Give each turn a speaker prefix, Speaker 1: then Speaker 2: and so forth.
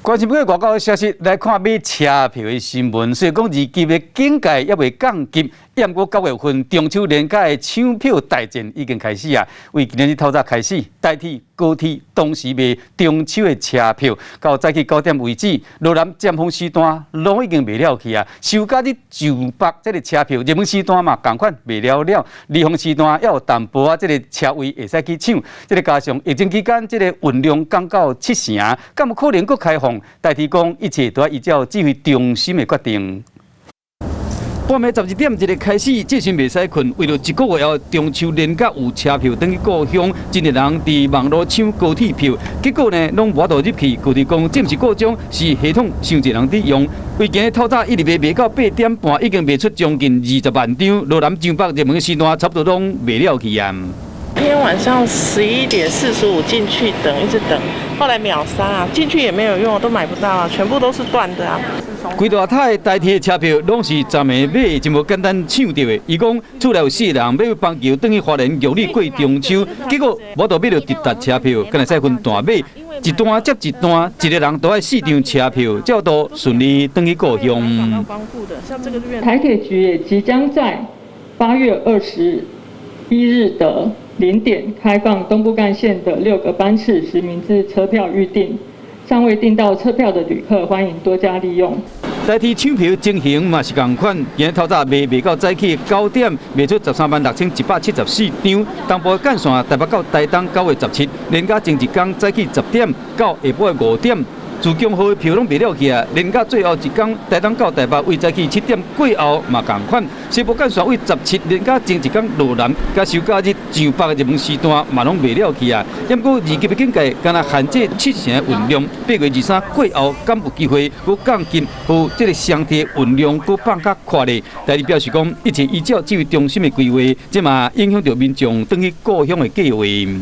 Speaker 1: 關心國外的消息，來看買車票的新聞。雖然講二級的警戒猶未降級，毋過9月份中秋連假的搶票大戰已經開始啊！為今仔日透早開始，台鐵、高鐵同時賣中秋的車票，到早起9點為止，羅南尖峰時段攏已經賣了去啊！收假日上北這个車票熱門時段嘛，仝款賣了了，離峰時段猶有淡薄仔這个車位會使去搶。這个加上疫情期間這个運量降到七成，敢有可能閣開放？台鐵講一切都愛依照指揮中心的決定。半暝12點一个開始，這時袂使睏，為著一個月後中秋連假有車票轉去故鄉，真濟人佇網路搶高鐵票，結果呢攏無法度入去。高鐵講這毋是故障，是系統傷濟人佇用。為今日透早一直賣賣到8點半，已經賣出將近20萬張。羅南上北熱門時段差不多攏賣了去啊。
Speaker 2: 今天晚上11點45進去等，一直等，後來秒殺啊，進去也沒有用，都買不到啊，全部都是斷的啊。
Speaker 1: 規大台台鐵車票攏是昨暝買，真無簡單搶著的。伊講厝內有四個人欲枋橋轉去花蓮玉里過中秋，結果無度買著直達車票，敢會使分段買，一段接一段，一個人都愛四張車票，才都順利轉去故鄉。
Speaker 3: 台鐵局也即將在8月21日的0點開放東部幹線的六個班次實名制車票預訂，尚未訂到車票的旅客，歡迎多加利用。
Speaker 1: 台鐵搶票情形嘛是仝款，今日透早賣賣到早起9點，賣出136,174張。東部幹線台北到台東9月17，連假前一工早起10點到下晡5點。自強號的票攏賣了去啊！連假最後一工，台東到台北為早起7點過後嘛仝款。西部幹線為十七連假前一工羅南，佮收假日上北熱門時段嘛攏賣了去啊！毋過二級的警戒，敢若限制七成的運量，8月23過後，敢有機會閣降級，予這个雙鐵運量閣放較闊咧？台鐵表示講，一切依照指揮中心的規劃，這嘛影響著民眾轉去故鄉的計劃。